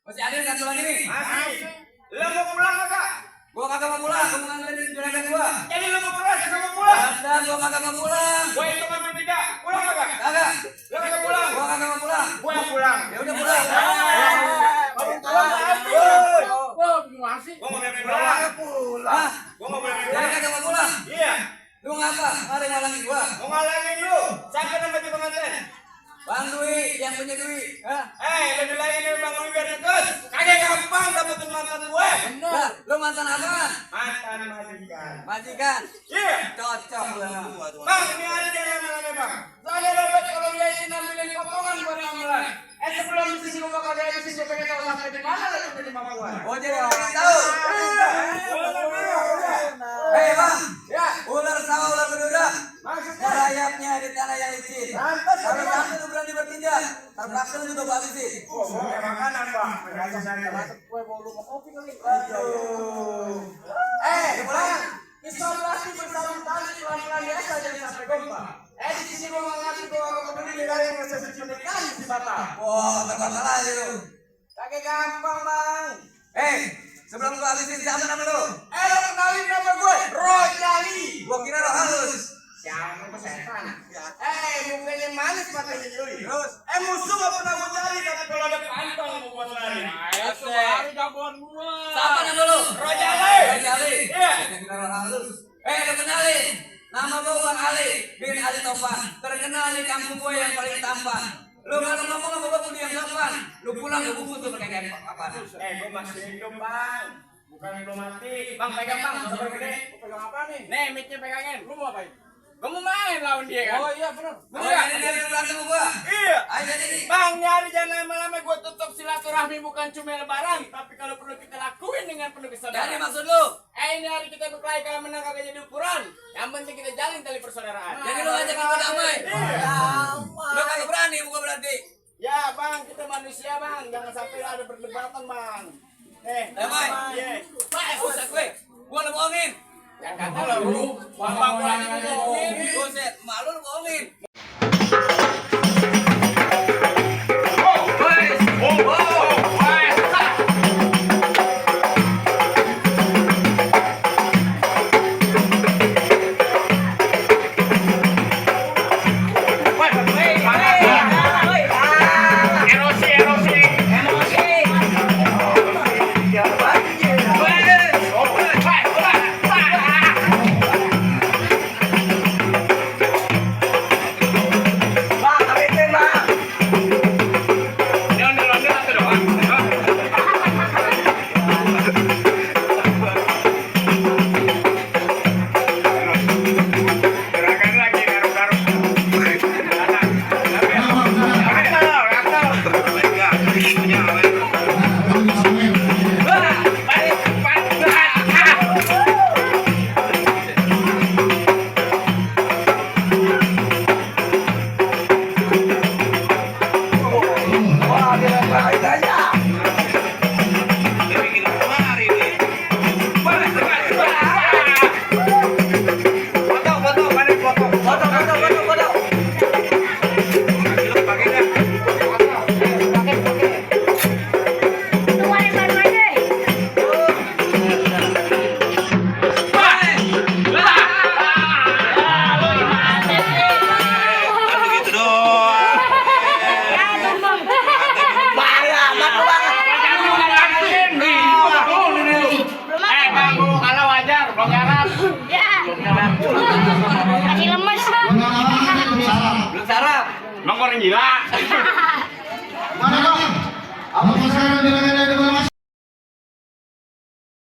Masih ada satu lagi nih. Masih. Lo mau pulang kagak? Gua kagak mau pulang, gua mau nganterin juragan gua. Jadi lo mau pulang, saya mau pulang. Dan gua kagak mau pulang. Gua itu ngambil tiga. Pulang kagak? Kagak. Lo kagak pulang? Gua kagak mau pulang. Gua yang pulang. Ya udah pulang. Kamu pulang aja. Wah, gimana sih? Gua mau pulang. Ah, Gua mau jadi pulang. kagak mau pulang. Iya. Lu ngapa? Mari ngalangin gua. Mau ngalangin lu. Sampai tempat di pengantin. Bang Dwi, yang punya duit. Hah? Lo bilangin ini Bang Dwi biar deket. Kagak gampang dapetin mantan gue. Nah, lu mantan apaan? Mantan majikan. Majikan. Iya. Cocok lu. Bang, ini ada dia lama-lama bang. Soalnya dapat kalau dia ini ngambilin potongan buat amalan. Sebelum di sini gua kagak habisin, gua pengen tahu sampai di mana lagi penyebab gua. Oh, jadi orang tahu. Hei bang, Ya, ular sawah ular beluda. maksudnya. Merayapnya di tanah yang licin. Kalau sampai lu berani bertindak, terpaksa lu juga gua habisin. Oh, mau kayak makanan bang. Berhasil saya. Gue mau lu mau kopi kali. Aduh. Bang, isolasi bersama tali pelan-pelan biasa jangan sampai gempa. Di sini gua mengaku gua kembali dari yang saya mencintai di Batam. Wah, terpaksa lagi lu. Kagak gampang bang. Sebelum gua habisin siapa nama lu? Lo kenalin nama gue, Rojali. Gua kira lo halus. Siapa itu setan? Mukanya manis matanya Yui. Terus? Musuh gak pernah gue cari, tapi kalau ada pantang mau gue lari. Itu hari jagoan gua. Siapa nama lu? Rojali. Rojali. Iya. Gua kira lo halus. Lu kenalin. Nama gua Bang Ali bin Ali Topan. Terkenal di kampung gua yang paling tampan. Lu kalau ngomong sama gua kudu yang sopan. Lu pulang lu bungkus tuh pakai kain apa? Gue masih hidup bang. Bukan belum mati. Bang pegang bang, sabar gede. Gua pegang apa nih? Nih, mic-nya pegangin. Lu mau apain? Gue mau main lawan dia kan? Oh iya benar. Ini dari berantem sama gua. Iya. Ayo jadi. Bang, nyari jangan lama-lama gue tutup silaturahmi bukan cuma lebaran, tapi kalau perlu kita lakuin dengan penuh Jadi kesadaran. maksud lu? Ini hari kita berkelahi kalau menang kagak jadi ukuran. Yang penting kita jalin tali persaudaraan. Jadi lu ngajak gua damai. Lu kagak berani bukan berarti. Ya bang, kita manusia bang, jangan sampai ada perdebatan bang. Damai. Iya. Buset gue. Gua lu bohongin. Yang kata lo lu, bang gua lagi ngomongin. Buset, malu lu bohongin. Belum sarap. Bang orang gila.